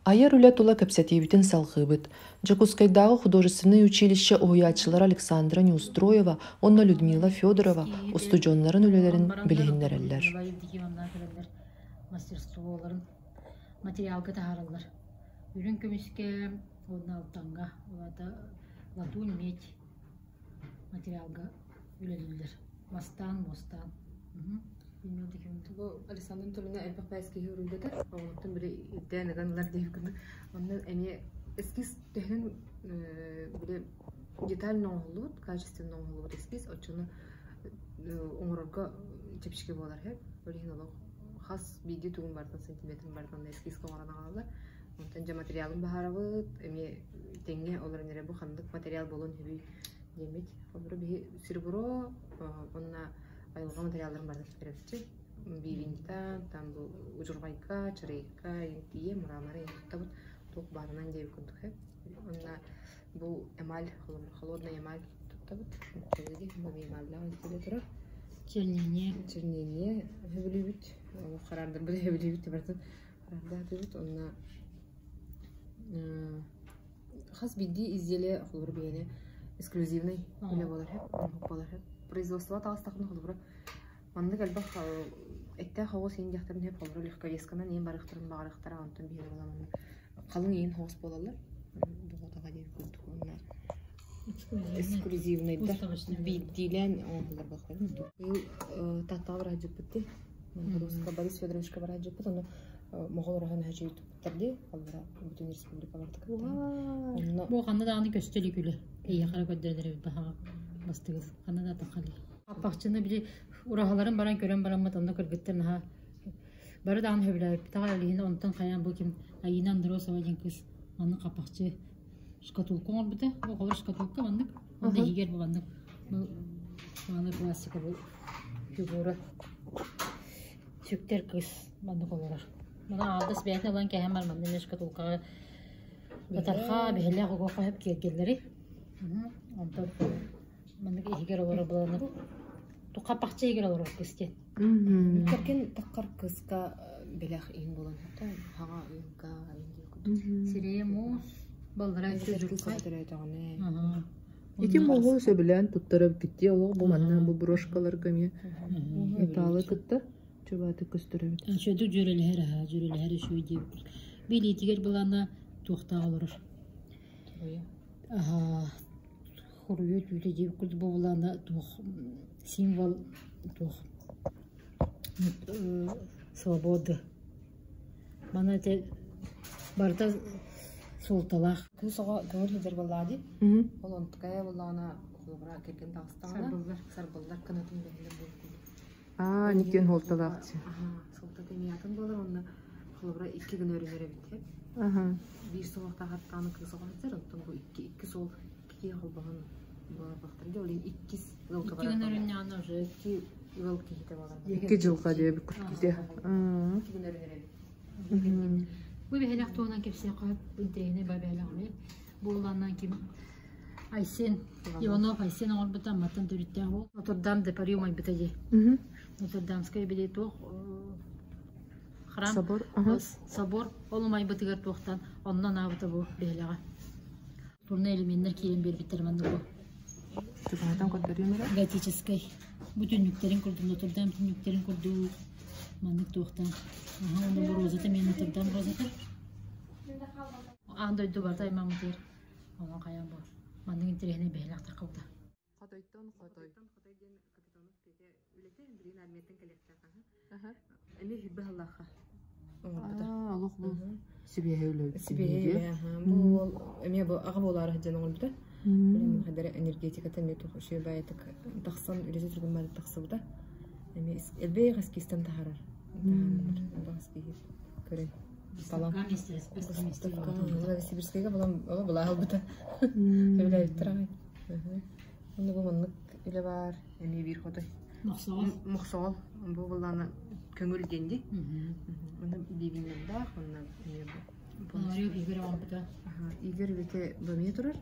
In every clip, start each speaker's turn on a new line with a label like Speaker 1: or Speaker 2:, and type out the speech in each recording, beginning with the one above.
Speaker 1: Айар үлэ тула кэпсэтиибитин салҕыыбыт. Дьокуускайдааҕы художественнай училище уһуйааччылара Александра Неустроева уонна Людмила Федорова устудьуоннарын үлэлэрин билиһиннэрэллэр.
Speaker 2: Мастерстволарын материалга таһаараллар. Үрүҥ көмүскэ уонна алтанга, латунь, медь материалга үлэлииллэр. Мастаан, муостаан.
Speaker 3: Бу Александр Анатольевна элбэх бэйэс киһи уруйдата. Оҕолортон били ирдээн ыган ылар диэбит курдук. Онно эмиэ эскиз төһөн били детально оҥоһуллубут, качественно оҥоһуллубут эскиз оччону оҥорорго чэпчэки буолар үһү. Ол иһин олох хас биирдии тугун барытын сантиметрын барытын эскизка оҥорон аҕалаллар. Онтон дьэ материалын баһарабыт, эмиэ тэҥҥэ олорон эрэ бу ханнык материал буолуон сөбүй диэммит. Холобура биһи серебро уонна айылҕа материалларын барытын киллэрэбит. Бивинтан, там бу удьурҕайга, чарайка, тиийэ, мраморы туттабыт туох баарынан диэбит курдук Уонна бу эмаль, холодная эмаль туттабыт. Эмаллаах үлэ турар.
Speaker 2: Чернение.
Speaker 3: Чернение сөбүлүүбүт. Хараардарбыт сөбүлүүбүт барытын хараардаатыбыт. Онно Хас биирдии изделие холобура биһиэнэ эксклюзивный үлэ буолар оҥоһук буолар Производство таҕыстахпына холобура маннык элбэх эттээх оҕус иин диэхтэрин сөп холобура легковесканан иин барыахтарын баҕарыахтара онтон биһиэнэ буолан маннык халыҥ иин хоҕус буолаллар боҕотоҕо диэн курдук уонна эксклюзивныйдар биирдиилээн оҥоһуллар буоллар быйыл Тааттаҕа бараһдьыппыт дии Борис Федоровичка бараһдьыппыт ону моҕол ороһон өһөчүй Тарди аллара бүтүн республика бардык.
Speaker 2: Онно Бу ханна даҕаны көстө илик үлэ. Эйиэхэ эрэ көрдөрөн эрэбит баһаҕа бастыгыл. Ханна да тахали. Аппахчыны били ураһаларын баран көрөн бараммыт онно кыргыттар наһаа бары даҕаны сөбүлээбиппит аҕай ол иһин онтон хайаан бу ким Айина Андросова диэн кыыс маннык хаппахчы шкатулка оҥорбута. Оҕолор шкатулка маннык. Онно иһигэр бу маннык бу маны классика бу фигура сүктэр кыыс маннык олорор. Маны аҥаардас бэйэтин ылан кэһэн бар манна эмиэ шкатулкаҕа ытархаа, биһилэх угуохха сөп киэргэллэри. Онтон маннык иһигэр олорор быланы хаппахчы иһигэр олорор кыыс диэн.
Speaker 3: Кэргэн таххар кыыска бэлэх иһин буолан хаҕа ыйга
Speaker 2: Сирэйэ муус баллара
Speaker 3: Кыыс төрөөтөҕүнэ.
Speaker 1: Ити моҕол сөбүлээн туттара эбиккит олох бу манна бу брошкаларга эмиэ металлы кытта чубааты көстөр эбит.
Speaker 2: Үчүгэйдик дьүөрэлэһэр аһа, дьүөрэлэһэр үчүгэй диэбит. Билиитигэр былаана туохтаах олорор. Аһа, хоруйу түүтэ диэбит курдук бу былаана туох символ туох свободы. Маны ити барыта суолталаах.
Speaker 3: Кыыс оҕо көҥүл сылдьар буоллаҕа дии. Ол онтукайа буоллаҕына холобура кэргэн таҕыстаҕына сарбыллар кынатын бэһилэр буолбут.
Speaker 1: Аа, никтиэн суолталаах дии.
Speaker 3: Суолтата эмиэ атын буолар уонна холобура икки гына өрүнэр эбит Биир суһуохтаах аттааны кыыс оҕо сылдьар, оттон бу икки икки суол икки холбоһон буолар дии. Ол иһин иккис ыалга
Speaker 2: Икки гына өрүннэҕинэ уже
Speaker 3: икки ыал киһитэ буолар.
Speaker 1: Икки дьылҕа диэбит курдук дии.
Speaker 3: Икки гына өрүнэр эбит.
Speaker 2: Бу бэһэлэх туһунан кэпсиэххэ интэриэһинэй ба бэһэлэх эмиэ. Буоллааннан ким Айсен Иванов Айсен оҥорбута Амматтан төрүттээх уол. Нотр-Дам де Пари умайбыта дии. Нотр-Дамскай били туох храм
Speaker 1: Собор.
Speaker 2: Собор ол умайбытыгар туохтан онно анаабыта бу биһилэҕэ. Турна элеменнэр киирэн биэрбиттэр манна бу.
Speaker 1: Чугаһатан көрдөрүөм эрэ.
Speaker 2: Готическай. Бу түннүктэрин курдук Нотр-Дам түннүктэрин курдук маннык туохтан. Аха, уонна бу розата эмиэ Нотр-Дам розата. Аан дойду барыта аймаммытыгар онон хайаан бу маннык интэриэһинэй бэһилээх таххабыта.
Speaker 3: Хотойтон хотой. Хотой диэн Капитонов пиэтэ үлэтэ билигин армияттан кэлиэхтээх аха. Эмиэ хирбэ халлаахха оҥорбута.
Speaker 1: Аа, олох бу сибиэһэ үлэбит.
Speaker 3: Сибиэһэ аха. Бу уол эмиэ бу аҕа буолаары сылдьан оҥорбута. Билигин хадара энергетиката эмиэ туох үчүгэй баайытык тахсан үлэтэ түргэн баайытык тахсыбыта. Эмиэ элбэх эскизтэн таһаарар. Таһаарар. Элбэх эскиз көрөн. Балам. Новосибирскайга балам оҕо былаа ылбыта. Сөбүлээбиттэр аҕай. Онно бу маннык үлэ баар. Эмиэ биир хотой.
Speaker 2: Мохсоҕол.
Speaker 3: Мохсоҕол. Бу былаана көҥүл диэн дии. Онно биибиннэрдээх, онно эмиэ бу.
Speaker 2: Пономарев Игорь оҥорбута.
Speaker 3: Игорь бите бамия турар.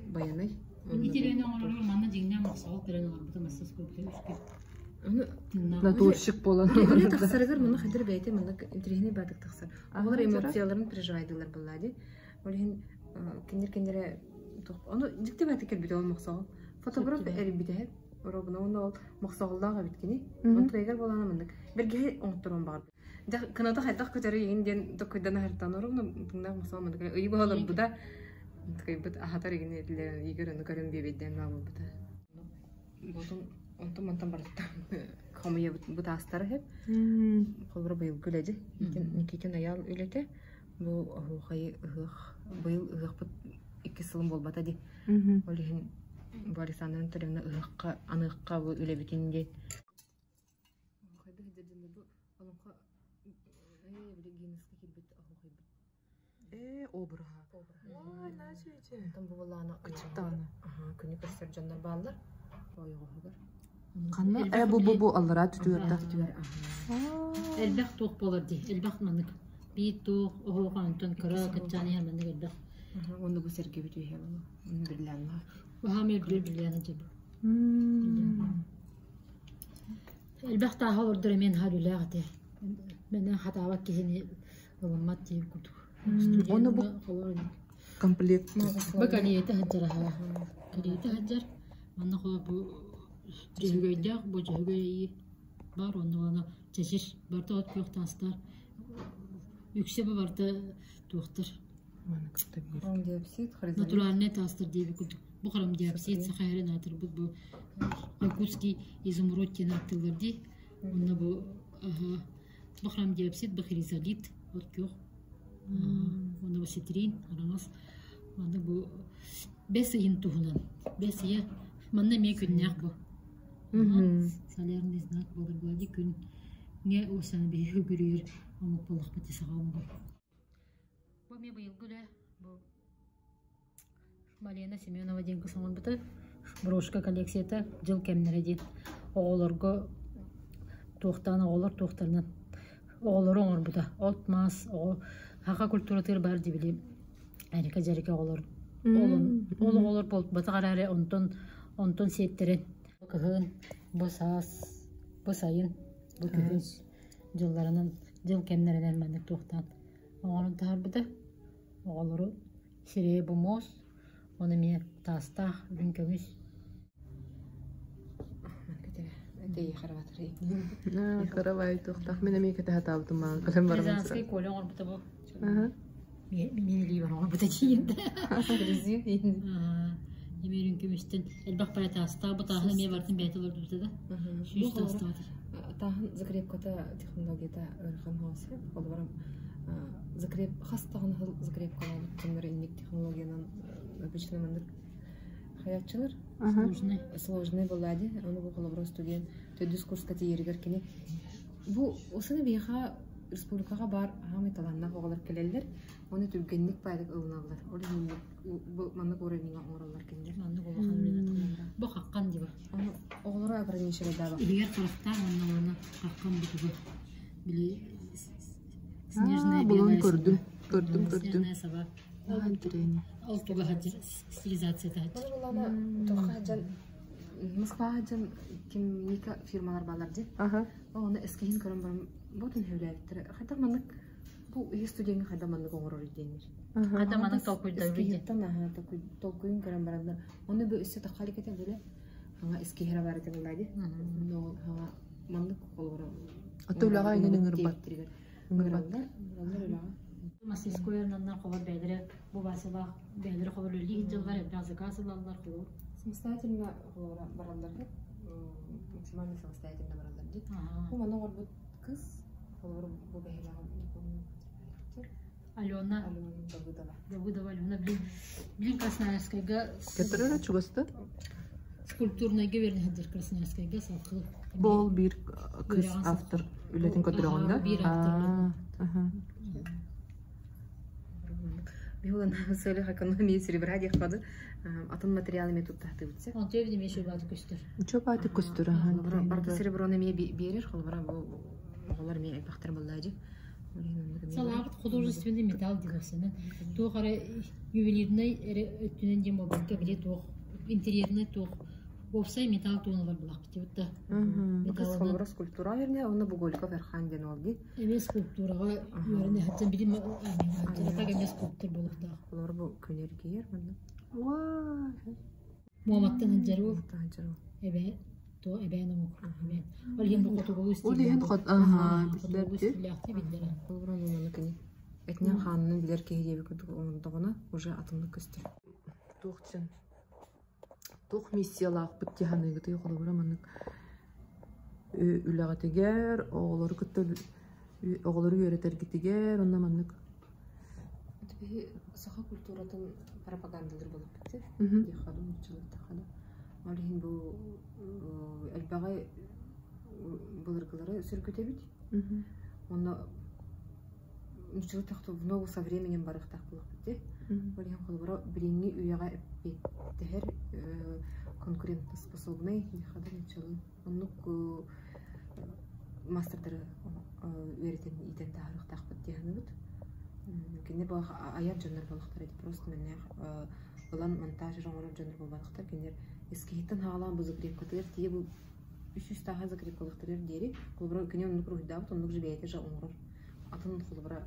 Speaker 3: Баянай.
Speaker 2: Итилэни оҥорору манна дьиҥнээх мохсоҕол кэлэн оҥорбута масса скульптура үскэ.
Speaker 1: Натурщик буолан.
Speaker 3: Үлэ тахсарыгар муну хадыр бэйэтэ маннык интэриэһинэй баатык тахсар. Оҕолор эмоцияларын переживайдыылар буоллаа дии. Ол иһин кинилэр кинилэрэ ону дьикти баатык кэлбитэ ол мохсоҕол. Фотограф эрийбитэ оруобуна уонна ол мохсоҕоллоох эбит кини. Онтуйгар буолаана маннык бэргэһэ оҥотторон баҕарбыт. Дьэ кыната хайдах көтөрүй игин диэн токкуйдан аһартан оруобуна тыҥнаах мохсоҕол маннык ыйы быһа олорбута. Тыкайбыт аһатар игин этилэр Игорь ону көрөн биэбэйдээн баабылбыта. Ботун онтон мантан барыттан хомуйабыт бытаастара үһү. Холобура быйылгы үлэ дии. Никитин Айаал үлэтэ. Бу оһуохайы ыһыах быйыл ыһыахпыт иккис сылым буолбата дии. Ол иһин бу Александра Анатольевна ыһыахха аныахха бу үлэбитин диэн. Оһуохайбыт сылдьар бу олоҥхо ээ били Гиннесскэ киирбит оһуохайбыт
Speaker 1: Ээ, обраһа.
Speaker 3: Ой,
Speaker 1: начичи.
Speaker 3: Онтон бу буоллаҕына
Speaker 1: Кычыктаҕына.
Speaker 3: Аха, күнү көрсөр дьоннор бааллар. Ойоҕоһугар.
Speaker 1: Ханна? Э, бу бу бу аллараа түтүөрдэ.
Speaker 3: Түтүөр, аха.
Speaker 2: Элбэх туох буолар дии. Элбэх маннык. Биир туох оһуоха онтон кыра кытчаан иһэр маннык элбэх.
Speaker 3: Аха, уонна бу сэргэбит үөһэ буолуо. Бриллианнаах.
Speaker 2: Баһаам элбиир бриллианы дьэ бу. Элбэх тааһа олордор эмиэ наһаа үлэлээх этэ. Мэнэ хатаабат киһини ылыммат диир курдук.
Speaker 1: Ону бу комплект.
Speaker 2: Бу кэлиэтэ сылдьар аһа. Кэлиэтэ сылдьар. Манна холо бу дьөһүгөйдөөх, бу дьөһүгөй бар онно уонна чэчир барыта от күөх таастар. Үксэ бу барыта туохтар.
Speaker 3: Хромдиопсид, хризолит.
Speaker 2: Натуральный таастар диэбит курдук. Бу хромдиопсид саха эрин аатырбыт бу якутский изумруд диэн ааттыыллар дии. Онно бу аһа Бахрамдиопсид, бахризолит, от күөх, уонна осетрин, араҥас. Манна бу бэс ыйын туһунан. Бэс ыйа манна эмиэ күннээх бу. Солярный знак буолар буолар күн ҥэ уосаны биһиги үгүрүйэр омук буоллахпыт саха омуга. Бу эмиэ быйылгы үлэ бу Марина Семенова диэн кыыс оҥорбута. Брошка коллекцията дьыл кэмнэрэ диэн оҕолорго туохтаан оҕолор туохтарынан оҕолору оҥорбута. От-мас оҕо саха культуратыгар баар дии били эрикэ-дьэрикэ оҕолор ол оҕолор буолбатах эрээри онтон онтон сиэттэрэн бу кыһын, бу саас, бу сайын, бу күһүн дьылларынан дьыл кэмнэринэн маннык туохтаан оҥорон таһаарбыта. Оҕолору Сирэйэ бу муос, ону эмиэ таастаах үрүҥ көмүс.
Speaker 1: Каравай туохтаах мин эмиэ кэтэһэ таабытым маан кэлэн баран
Speaker 2: Рязанскай Коля оҥорбута бу. Мин илиибэр оҥорбута диэн. Эмиэ үрүҥ көмүстэн элбэх бара таастаах бу тааһын эмиэ барытын бэйэтэ олордубута да. Сүүс таастаах.
Speaker 3: Тааһын закрепката технологията ыарахан хоосу. Холобура закреп хас даҕаны сыл закрепкалаабыт дьоннор инник технологиянан обычно маннык хайааччылар
Speaker 2: Сложный.
Speaker 3: Сложный буолла дии. Ону бу холобура студент төрдүс курска тиийэригэр кини бу осыны биһиэхэ республикаҕа баар аһаамай талааннаах оҕолор кэлэллэр. Оны түргэнник баайдык ылыналлар. Ол иһин бу маннык уровеньҥа оҥороллор кинилэр.
Speaker 2: Маннык улахан үлэни Бу хаххан дии
Speaker 3: Ону оҕолору ограничивайдаабат.
Speaker 2: Иһигэр харахтаах уонна уонна хаххан бутуга били снежная
Speaker 1: булан
Speaker 2: белая
Speaker 1: көрдүм.
Speaker 2: сова.
Speaker 1: Көрдүм, көрдүм.
Speaker 2: Снежная сова.
Speaker 1: Интересно.
Speaker 2: Ол туга сылдьар стилизацията сылдьар.
Speaker 3: Ол булана тоққа сылдьан Москваҕа сылдьан ким Ника фирмалар баалар дии.
Speaker 1: Аха.
Speaker 3: Оны эскиһин көрөн баран ботун сөбүлээбиттэр. Хайдах маннык бу үһүс студеҥҥа хайдах маннык оҥорор диэннэр.
Speaker 2: Хайдах маннык толкуйдуур диэн.
Speaker 3: Эскиһиттэн аха толкуйун көрөн бараннар. Оны бу өссө тахха илик этэ бile. Хаҥа эскиһэрэ бар этэ буолла дии. Но хаҥа маннык холобура
Speaker 1: Аты үлэҕэ иҥин ыҥырбат.
Speaker 3: Ыҥыраллар. Ыҥыраллар үлэҕэ.
Speaker 2: Мастерскойунан хобор бэйэлэрэ бу Василаах бэйэлэрэ хобор үлэлии сылдьаллар, элбэх заказ ылаллар холобур.
Speaker 3: Самостоятельно холобура бараллар максимально самостоятельно бараллар дии. Бу манна оҥорбут кыз холобура бу бэһилэҕин не помню
Speaker 2: Алена
Speaker 3: Алена Давыдова.
Speaker 2: Давыдова Алена блин блин Красноярскайга
Speaker 1: Кетерere чугаста.
Speaker 2: скульптурнайга берин сылдьар Красноярскайга салхы.
Speaker 1: Бол биир кыз автор үлэтин көтөрөҕүн да?
Speaker 2: Биир автор.
Speaker 3: Биһулан сыалых экономии серебра диэх бады. Атын материал эме туттахтыбытса.
Speaker 2: Онто эбит эмиэ шөбааты көстөр.
Speaker 1: Чөбааты көстөр.
Speaker 3: Барыта сереброны эмиэ биэрэр, холобура бу оҕолор эмиэ элбэхтэр буоллаадьы.
Speaker 2: Салаабыт художественный металл диэхсинэн туох эрэ ювелирнай эрэ өттүнэн диэн буолбакка били туох интерьернай туох Уопсай металл туун ылар булахпыт да.
Speaker 3: Кыз холборо скульптура верне, онно Буголиков Эрхан диэн ол дии.
Speaker 2: Эмиэ скульптураҕа үөрэнэ сылдьан билим так эмиэ скульптор буолуохтаах.
Speaker 3: Олор бу күн эргийэр манна. Уа!
Speaker 2: Муоматтан сылдьар уол.
Speaker 3: Сылдьар уол.
Speaker 2: Эбээ то эбээн омук. Эбээн. Ол иһин бу хотугулуу
Speaker 1: Ол иһин хот аха
Speaker 2: хотугулуу
Speaker 1: биллэр
Speaker 2: стиллээхтии биллэрэ.
Speaker 3: Холобура ону кини этинэн хаанынан билэр киһи диэбит курдук оҥордоҕуна уже атыннык көстөр.
Speaker 1: Туох дьон туох миссиялаахпыт дии саныыгытый холобура маннык үлэҕитигэр оҕолору кытта оҕолору үөрэтэргитигэр онно маннык
Speaker 3: Биһи саха культуратын пропагандалыыр буоллахпыт диэххэ нууччалыы Ол иһин бу элбэҕи былыргылары сөргүтэбит. Уонна нууччалыы в ногу со временем барыахтаах буоллахпыт дии. Ол иһин холобура билиҥҥи үйэҕэ эппиэттэһэр конкурентоспособный диэххэ да нууччалыы оннук маастардары үөрэтэн иитэн таһаарыахтаахпыт дии саныыбыт. Кини бу айар дьоннор буоллахтара дии просто мэннээх ылан монтаж эрэ оҥорор дьоннор буолбатахтар. Кинилэр эскиһиттэн хаалаан бу закрепкатыгар тиийэ бу үс тааһа закрепкалыахтарыгар диэри холобура кини оннук уруһуйдаабыт оннук же бэйэтэ же оҥорор. Атын холобура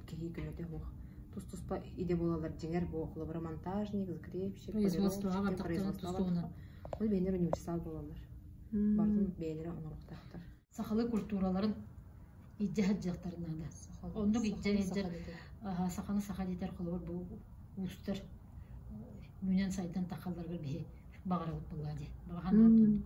Speaker 3: киһи көмөтө суох. Тус-туспа идэ буолаллар дьиҥэр бу холобура монтажник, закрепщик,
Speaker 2: Производствоҕа
Speaker 3: полировщик,
Speaker 2: бардахтарын
Speaker 3: производствоҕа
Speaker 2: тустууна.
Speaker 3: бардахтар. Ол бэйэлэрэ универсал буолаллар. Барытын бэйэлэрэ оҥоруохтаахтар.
Speaker 2: Сахалыы культураларын илдьэ сылдьыахтарын наада. Оннук илдьэ илдьэр саханы саха диэтэр холобур бу уустар үүнэн сайдан тахалларыгар биһи баҕарабыт буоллаа дии. Баҕа санаабыт оннук.